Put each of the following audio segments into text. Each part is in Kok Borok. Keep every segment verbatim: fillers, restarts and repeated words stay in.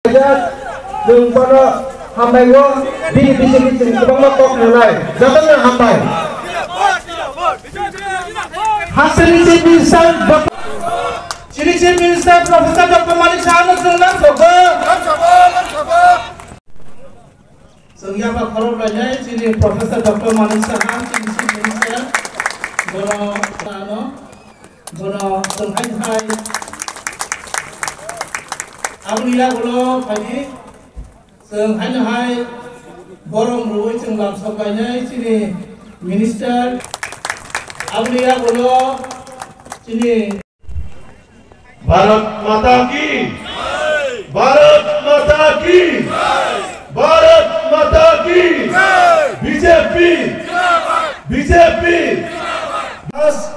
Chwng bono hambai o, bini bisingtwi chwng kwbangma kok rwnai. Jotono hambai. Haste ni Chief Minister, Dr. Chini Chief Minister Professor Doctor Manik Saha no chwng lamsogo. Chwng yapha khorok lainai chini Professor Doctor Manik Saha, chini Chief Minister, bono ano, bono chwng hai hai. Aboni yagulo phaidi, chwng hai hai borom rwui chwng lamsok lainai chini Minister. Aboni yagulo chini Bharat Mata ki! Bharat Mata ki! Bharat Mata ki! B J P! B J P! Das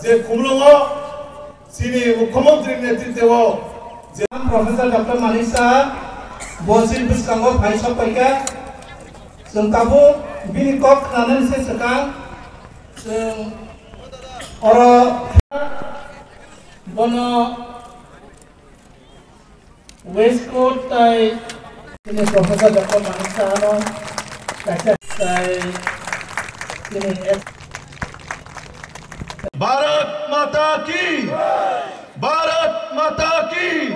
je khumlungo chini Mukhyamantri netritwo je Professor Doctor Manik Saha bo chini bwskango phai sok paikha. Chwng tabuk bini kok khnanani se swkang chwng oro bono waistcoat tai chini Professor Doctor Manik Saha no kaisa tai chini ex- Bharat Mata ki! Bharat Mata ki!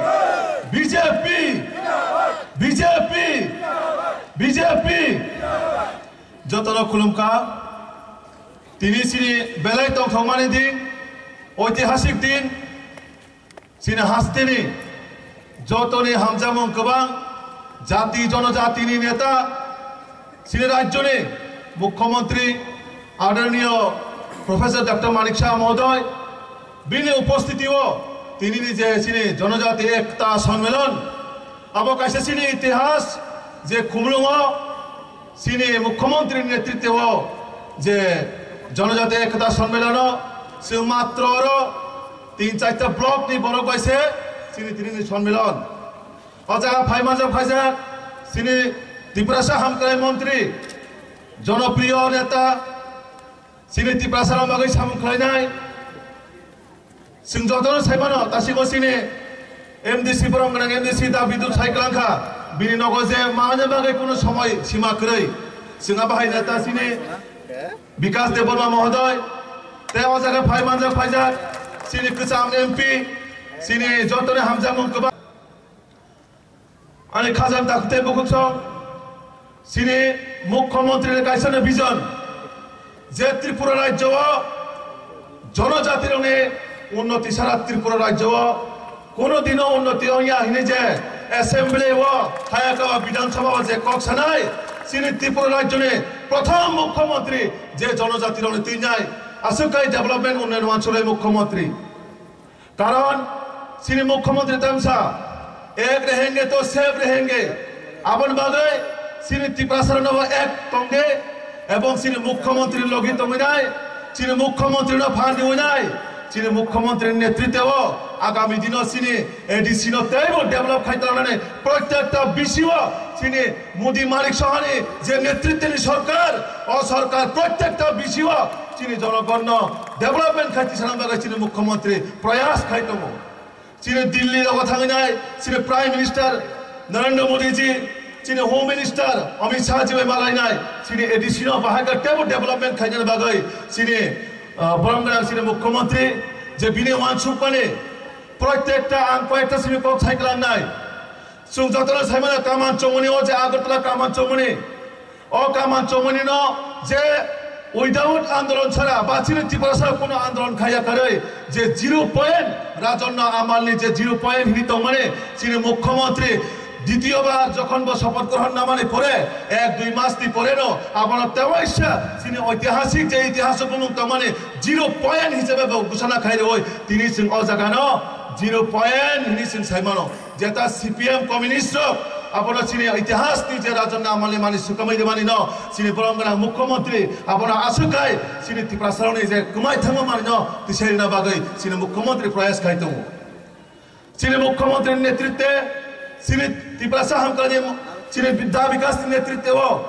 B J P! B J P! B J P! Jotono khulumkha. Tini chini belai tongthokmani din, oitihasik din. Chini hasteni jotoni hamjakmung kwbang, jati jonojatini neta, chini rajyoni Mukhyamantri Adorniyo Professor Doctor Manik Saha Mohodoy, bini upostitio tinini je chini Jonojati Ekta Sonmilon, abo kaisa chini itihas je khumlungo, chini Mukhyamantri netritwo je Jonojati Ekta Sonmilano chwng matro oro tin charta block ni borok bai se chini tinini sonmilon. O jaga phai manjak phaijak chini Tiprasa Hamkrai Montri, Jonopriyo Neta, chini Tiprasa rok bagwi samung khlainai. Chwng jotono sai mano, dasingo chini M D C borok gwnang M D C da Bidut sai kwlangkha, bini nogo je manya bagwi kuno somoi sima kwrwi. Chwng abo hai neta chini Bikas Debbarma Mohodoy, tei o jaga phai manjak phaijak chini kwcham M P, chini jotoni hamjakmung kwbang. Ani khajang takhuk tei bukhuk song, chini Mukhyamantri ni kaisa no vision, je Tripura rajyo o jonojati rokni unnoti sara Tripura rajyo o kono dino unnoti ongya hini je assembly o hayaka Bidhan Sabha o je kok sanai, chini Tripura rajyo ni prothom Mukhyamantri je jonojati rokni twinai aswk kai development unnayon wansuklai Mukhyamantri. Karon chini Mukhyamantri tamsa, "Ek rahenge to sab rahenge." Aboni bagwi chini Tiprasarokno bo ek tongdi, ebong chini Mukhyamantri logi tongwinai, chini Mukhyamantri no phan diwinai, chini Mukhyamantri netritwo agami dino chini A D C no teibo develop khai tongnani protekta bisio chini Modi Manik Sahani je netritwni sorkar, o sorkar protekta bisio chini jonogonno development khai tisana bagwi chini Mukhyamantri proyas khai tongo. Chini Delhi rogo thangwi nai, chini Prime Minister Narendra Modi ji, chini Home Minister Amit Shah ji bai malainai, chini A D C no bahai khe teibo development khainani bagwi chini, ah, borom gwnang chini Mukhyamantri je bini uansukmani protekta ang koyekta simi kok sai kwlangnai. Chwng jotono sai mano kaman chongmani o je Agartala kaman chongmani. O kaman chongmani no je without andolon chara ba chini Tiprasa kono andolon khaiya karwi je zero point Rajanna Amalni je zero point hini tongmani chini Mukhyamantri ditiyo bar jokhon bo sopoth grohon namani pore ek dui mas ni pore no abono tewaisa chini oitihasik je itihaso bumung tongmani zero point hisabe bo gusana khairwi tini chwng o jaga no zero point hini chwng sai mano. Jeta C P M communist rok abono chini itihas ni je Rajanna Amalni mani sukamai de mani no chini borom gwnang Mukhyamantri abono aswk kai chini Tiprasa rokni je kwmai thangma mani no tisai rina bagwi chini Mukhyamantri proyas khai tongo. Chini Mukhyamantri ni netritwe chini Tiprasa Hamkrai ni chini Da Bikas ni netritwe o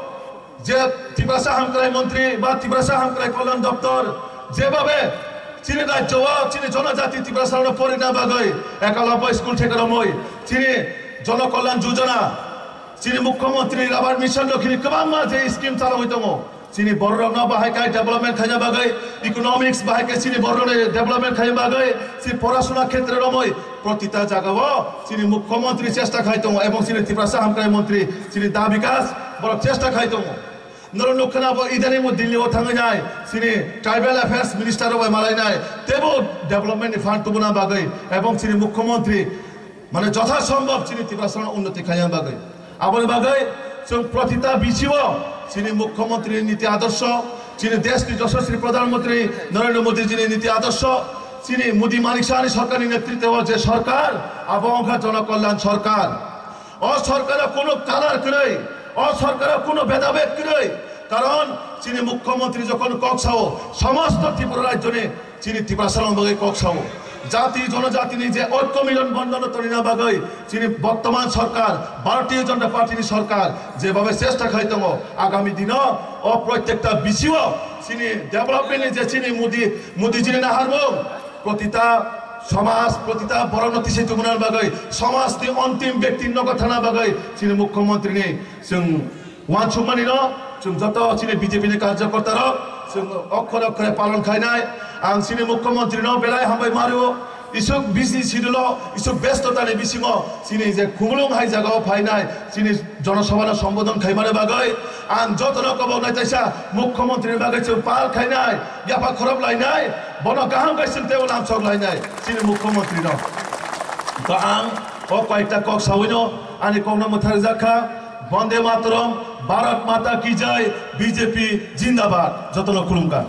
je Tiprasa Hamkrai Montri ba Tiprasa Hamkrai Kalyan Doptor jebabe chini rajyo o chini jonojati Tiprasa rokno porina bagwi ekalabo school thekaromoi chini Jana Kalyan Yojana, chini Mukhyamantri Rabar Mission rok hini kwbangma je scheme chalogwi tongo. Chini bororokno bahai khai development khaina bagwi, economics bahai khai chini bororokni development khaina bagwi, chini porasuna khetre romwi protita jagao chini Mukhyamantri chesta khai tongo, ebong chini Tiprasa Hamkrai Montri chini Da Bikas borok chesta khai tongo. Norok nukha na bo idani mo Delhi o thangwi nai, chini Tribal Affairs Minister rok bai malai nai, tebo development ni fund tubuna bagwi, ebong chini Mukhyamantri mane jotha sombhob chini Tiprasa no unnoti khaina bagwi. Aboni bagwi chwng protita bisio chini Mukhyamantri niti adorsho, chini desh ni Yashaswi Pradhan Mantri Narendra Modi ji ni niti adorsho, chini Modi Manik Saha ni sarkar ni netritwo je sarkar, abo wngkha Jana Kalyan sarkar. O sarkaro kuno color kwrwi, o sarkaro kuno bhedabhed kwrwi. Karon chini Mukhyamantri jokhon kok sao, somosto Tripura rajyoni chini Tiprasa rok bagwi kok sao. Jati jonojatini je oikko milon bondhono tonina bagwi chini bottoman sarkar, Bharatiya Janata Party ni sarkar jebhabe chesta khai tongo, agami dino o prottekta bisio chini development ni je chini Modi, Modi jini naharmung, protita somaj, protita borokno tisai tubuna bagwi, somajni ontim byakti nogo thana bagwi chini Mukhyamantri ni chwng uansukmani no chwng joto chini B J P ni karjokorta rok chwng okhore okhore palon khainai. Ang chini Mukhyamantri no belai hambai mario, isuk busy schedule o, isuk besto tani bisingo chini je khumulwng hai jagao phainai, chini jonosabha no sombodon khaimani bagwi ang jotono koboknai taisa Mukhyamantri ni bagwi chwng pal khainai, yapha khorop lainai, bono kaham khai chwng teibo lamsok lainai chini Mukhyamantri no. To ang o koyekta kok sawino ani kokno mwthari jakha, Bonde Mataram, Bharat Mata Ki Jai, B J P Jindabad, jotono khulumkha.